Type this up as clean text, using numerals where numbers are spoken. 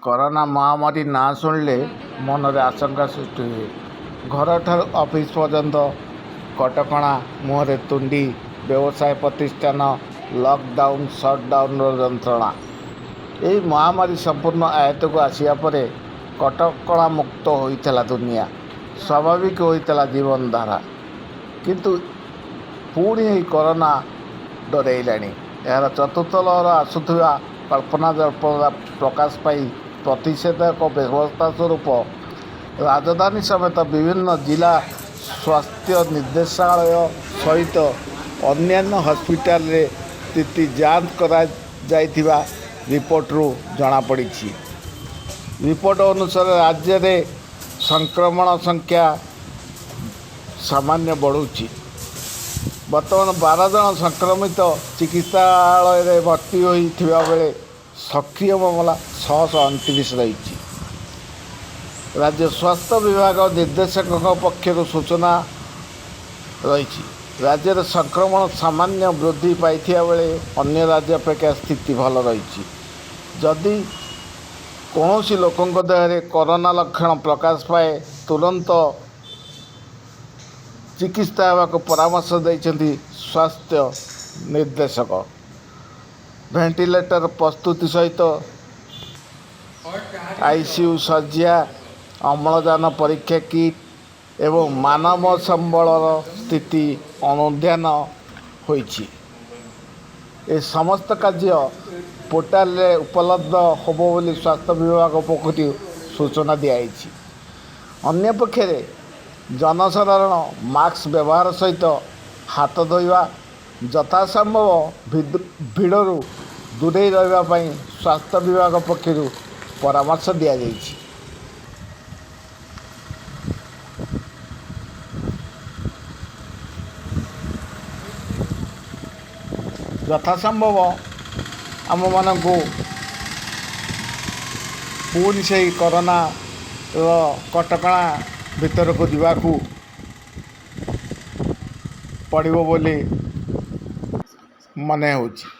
Corona ମହାମାରୀ ନାଁ ଶୁଣିଲେ ମନରେ ଆଶଙ୍କା ସୃଷ୍ଟି ହୁଏ। ଘରଠାରୁ ଅଫିସ ପର୍ଯ୍ୟନ୍ତ କଟକଣା, ମୁହଁରେ ତୁଣ୍ଡି, ବ୍ୟବସାୟ ପ୍ରତିଷ୍ଠାନ ଲକଡାଉନ, ସଟଡାଉନର ଯନ୍ତ୍ରଣା। ଏହି ମହାମାରୀ ସମ୍ପୂର୍ଣ୍ଣ ଆୟତ୍ତକୁ ଆସିବା ପରେ କଟକଣାମୁକ୍ତ ହୋଇଥିଲା ଦୁନିଆ। ସ୍ୱାଭାବିକ ହୋଇଥିଲା ଜୀବନଧାରା। କିନ୍ତୁ ପୁଣି ଏହି କରୋନା ଡରାଇଲାଣି। ଏହାର ଚତୁର୍ଥ ଲହର ଆସୁଥିବା କଳ୍ପନାଜଳ୍ପନା ପ୍ରକାଶ ପାଇ ପ୍ରତିଷେଧକ ବ୍ୟବସ୍ଥା ସ୍ୱରୂପ ରାଜଧାନୀ ସମେତ ବିଭିନ୍ନ ଜିଲ୍ଲା ସ୍ୱାସ୍ଥ୍ୟ ନିର୍ଦ୍ଦେଶାଳୟ ସହିତ ଅନ୍ୟାନ୍ୟ ହସ୍ପିଟାଲରେ ସ୍ଥିତି ଯାଞ୍ଚ କରାଯାଇଥିବା ରିପୋର୍ଟରୁ ଜଣାପଡ଼ିଛି। ରିପୋର୍ଟ ଅନୁସାରେ ରାଜ୍ୟରେ ସଂକ୍ରମଣ ସଂଖ୍ୟା ସାମାନ୍ୟ ବଢ଼ୁଛି। ବର୍ତ୍ତମାନ 12 ଜଣ ସଂକ୍ରମିତ ଚିକିତ୍ସାଳୟରେ ଭର୍ତ୍ତି ହୋଇଥିବା ବେଳେ ସକ୍ରିୟ ମାମଲା 629 ରହିଛି। ରାଜ୍ୟ ସ୍ୱାସ୍ଥ୍ୟ ବିଭାଗ ନିର୍ଦ୍ଦେଶକଙ୍କ ପକ୍ଷରୁ ସୂଚନା ରହିଛି। ରାଜ୍ୟରେ ସଂକ୍ରମଣ ସାମାନ୍ୟ ବୃଦ୍ଧି ପାଇଥିବା ବେଳେ ଅନ୍ୟ ରାଜ୍ୟ ଅପେକ୍ଷା ସ୍ଥିତି ଭଲ ରହିଛି। ଯଦି କୌଣସି ଲୋକଙ୍କ ଦେହରେ କରୋନା ଲକ୍ଷଣ ପ୍ରକାଶ ପାଏ, ତୁରନ୍ତ ଚିକିତ୍ସା ହେବାକୁ ପରାମର୍ଶ ଦେଇଛନ୍ତି ସ୍ୱାସ୍ଥ୍ୟ ନିର୍ଦ୍ଦେଶକ। ଭେଣ୍ଟିଲେଟର ପ୍ରସ୍ତୁତି ସହିତ ଆଇସିୟୁ ଶଯ୍ୟା, ଅମ୍ଳଜାନ ପରୀକ୍ଷା କିଟ୍ ଏବଂ ମାନବ ସମ୍ବଳର ସ୍ଥିତି ଅନୁଧ୍ୟାନ ହୋଇଛି। ଏ ସମସ୍ତ କାର୍ଯ୍ୟ ପୋର୍ଟାଲରେ ଉପଲବ୍ଧ ହେବ ବୋଲି ସ୍ୱାସ୍ଥ୍ୟ ବିଭାଗ ପକ୍ଷରୁ ସୂଚନା ଦିଆଯାଇଛି। ଅନ୍ୟପକ୍ଷରେ ଜନସାଧାରଣ ମାସ୍କ ବ୍ୟବହାର ସହିତ ହାତ ଧୋଇବା, ଯଥାସମ୍ଭବ ଭିଡ଼ରୁ ଦୂରେଇ ରହିବା ପାଇଁ ସ୍ୱାସ୍ଥ୍ୟ ବିଭାଗ ପକ୍ଷରୁ ପରାମର୍ଶ ଦିଆଯାଇଛି। ଯଥାସମ୍ଭବ ଆମମାନଙ୍କୁ ପୁଣି ସେଇ କରୋନାର କଟକଣା ଭିତରକୁ ଯିବାକୁ ପଡ଼ିବ ବୋଲି ମନେ ହେଉଛି।